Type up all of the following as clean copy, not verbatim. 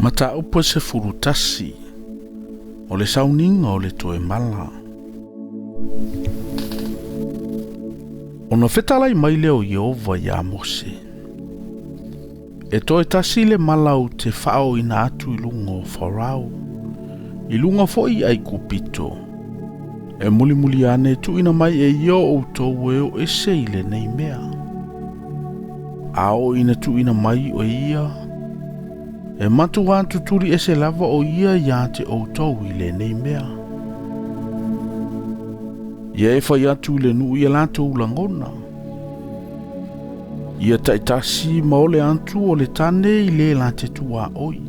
Mataupu e 11, o le sauniga o le toe mala. Ona fetalai mai lea o Ieova iā Mose, E toe tasi le mala ou te faaooina atu i luga o Farao, i luga foi i Aikupito, e mulimuli ane tuuina mai e ia o outou e o ese i lenei mea. A oo ina tuuina mai o ia, e matuā tutuli ese lava o ia iā te outou i lenei mea. Ia e fai atu i le nuu i a latou lagona. Ia taitasi ma ole atu o le tane i le la te tuaoi.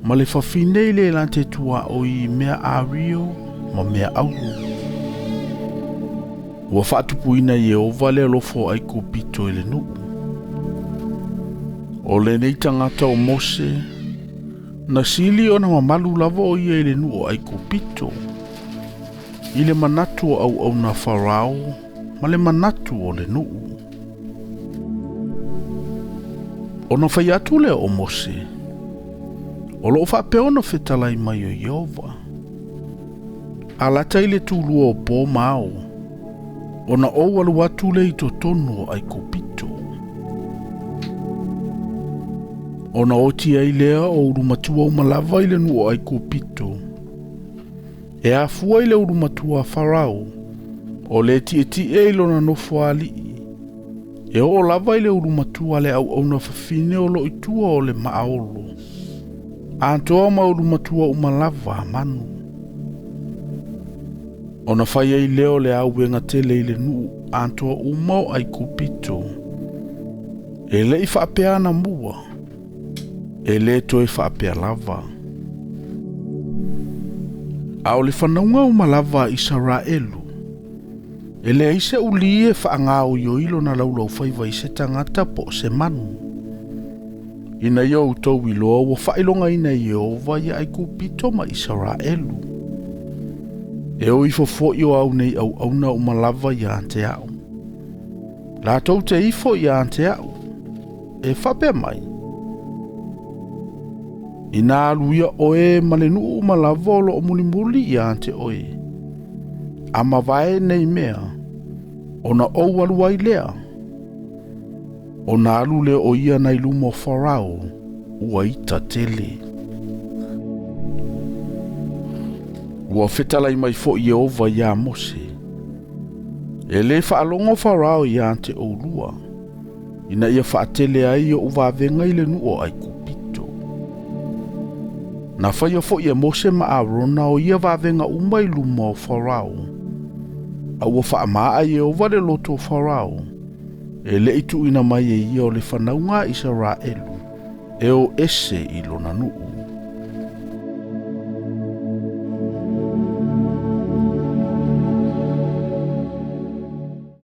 Ma le fafine i le la te tuaoi i mea ario ma mea auru. Ua faatupuina Ieova le alofa o Aikupito i le nuu. O lenei tagata o Mose, na sili ona mamalu lava o ia i le nuu o Aikupito, i le manatu o auauna Farao ma le manatu o le nuu. Ona fai atu lea o Mose, o loo faapea ona fetalai mai o Ieova. A lata i le tulua o pō ma ao, ona ou alu atu lea i totonu o Aikupito. Ona oti ai lea o ulumatua uma lava i le nuu o Aikupito. E afua i le ulumatua a Farao, o le tietie i lona nofo alii, e oo lava i le ulumatua le auauna fafine o loo i tua o le maaolo, atoa ma ulumatua uma lava a manu. Ona fai ai lea o le auega tele i le nuu atoa uma o Aikupito. E le i faapea anamua, e le toe faapea lava. A o le fanauga uma lava a Isaraelu, e leai se uli e faagaoioi lona laulaufaiva i se tagata po o se manu. Ina ia outou iloa ua faailogaina e Ieova ia Aikupito ma Isaraelu. E o ifo foi o au nei auauna uma lava iā te a'u. Latou te ifo iā te a'u, e faapea mai, Ina alu ia oe ma le nuu uma lava o loo mulimuli iā te oe, a mavae nei mea, ona ou alu ai lea. Ona alu lea o ia nai luma o Farao, ua ita tele. Ua fetalai mai foi Ieova iā Mose, E lē faalogo Farao iā te oulua, ina ia faatele ai oʻu vavega i le nuu o Aikupito. Na faia foi e Mose ma Arona o ia vavega uma i luma o Farao, a ua faamaa Ieova le loto o Farao, e leʻi tuuina mai e ia o le fanauga a Isaraelu, e o ese i lona nuu.